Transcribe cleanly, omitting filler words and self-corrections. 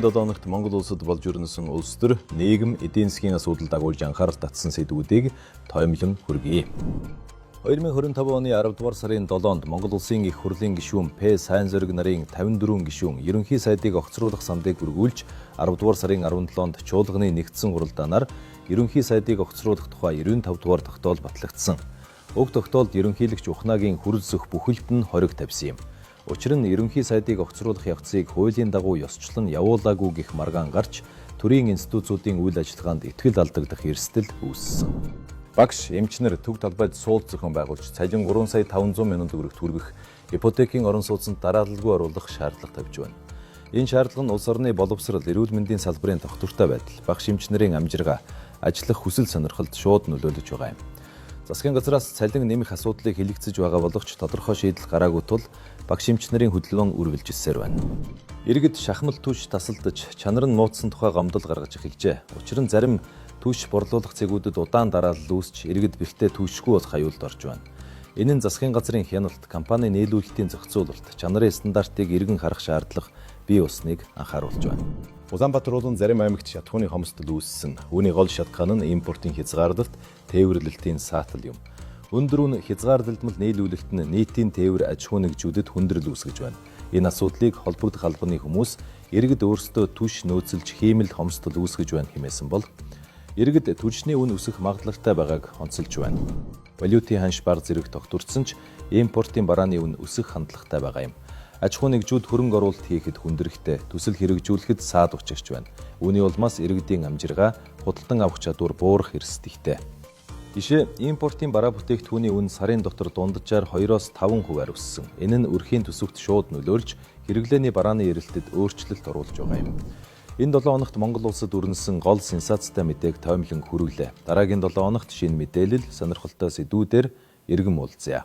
Энэ 7 хоногт Монгол улсад болж өрнөсөн улс төр, нийгэм, эдийн засгийн асуудал дагуулж анхаарал татсан сэдвүүдийг тоомлон хүргье. 2025 оны 10 дугаар сарын 7-нд Монгол улсын их хурлын гишүүн П. Сайнзөрг нарын 54 гишүүн ерөнхий сайдыг огцруулах сандыг өргүүлж 10 дугаар сарын 17-нд чуулганы нэгдсэн хуралдаанаар ерөнхий сайдыг огцруулах тухай 95 дугаар тогтоол батлагдсан. Уг тогтоолд ерөнхийлөгч Ухнаагийн хүрэл зөх бүхэлд нь хориг тавьсан юм. Учир нь ерөнхий сайдыг огцруулах явцыг хуулийн дагуу ёсчлон явуулаагүй гэх маргаан гарч төрийн институтуудын үйл ажиллагаанд итгэл алдагдах эрсдэл үүссэн. Багш, эмчнэр төв талбайд суулт зохион байгуулж цалин 3 сая 500 мянган төгрөгт хүргэх ипотекийн орон сууцнд дараалалгүй оруулах шаардлага тавьж байна. Энэ шаардлага нь улс орны боловсрол, эрүүл мэндийн салбарын тогтвортой байдал, багш эмч нарын амжиргаа, ажиллах хүсэл сонирхолд шууд нөлөөлөж байгаа юм. Засгийн газраас цалин нэмэх асуудлыг хэлэгцэж байгаа боловч тодорхой шийдэл гараагүй тул багш эмч нарын хөдөлгөөн үргэлжилсээр байна. Иргэд шахмал түвш тасалдаж, чанар нь муудсан тухай гомдол гаргаж эхэлжээ. Учир нь зарим түвш борлуулах цэгүүдэд удаан дараалал үүсч иргэд бэлтээ түвшгүй болох аюулд орж байна. Энэ нь засгийн газрын хяналт, компани нийлүүлэлтийн зохицуулалт, чанарын стандартыг эргэн харах шаардлага бий болсныг анхааруулж байна. Улаанбаатар болон зарим аймагт шатахууны хомсдол үүссэн. Үүний гол шалтгаан нь импортын хязгаарлалт, тээвэрлэлтийн саатал юм. Өндөр үн хязгаарлалдмал нийлүүлэлт нь нийтийн тээвэр аж ахуй нэгжүүдэд хүндрэл үүсгэж байна. Энэ асуудлыг холбогдох албаны хүмүүс иргэд өөрсдөө түш нөөцөлж хиймэл хомсдол үүсгэж байна хэмээсэн бол иргэд түлшний үн өсөх магадлалтай байгааг онцолж байна. Валютын ханш бага зэрэг тогтворсон ч импортын барааны үн өсөх хандлагатай байгаа юм. Аж ахуй нэгжүүд хөрөнгө оруулалт хийхэд хүндрэхтэй, төсөл хэрэгжүүлэхэд саад учирч байна. Үүний улмаас иргэдийн амжиргаа, худалдан авах чадвар буурах эрсдэл ихтэй. Жишээ, импортын бараа бүтээгдэхүүний үн сарын дотор дунджаар 2-оос 5 хувиар өссөн. Энэ нь өрхийн төсөвт шууд нөлөөлж, хэрэглээний барааны эрэлтэд өөрчлөлт оруулж байгаа юм. Энэ 7 хоногт Монгол улсад өрнөсөн гол сенсацтай мэдээг тоомлон хүргэлээ. Дараагийн 7 хоногт шинэ мэдээлэл, сонирхолтой сэдвүүдээр иргэн уулзъя.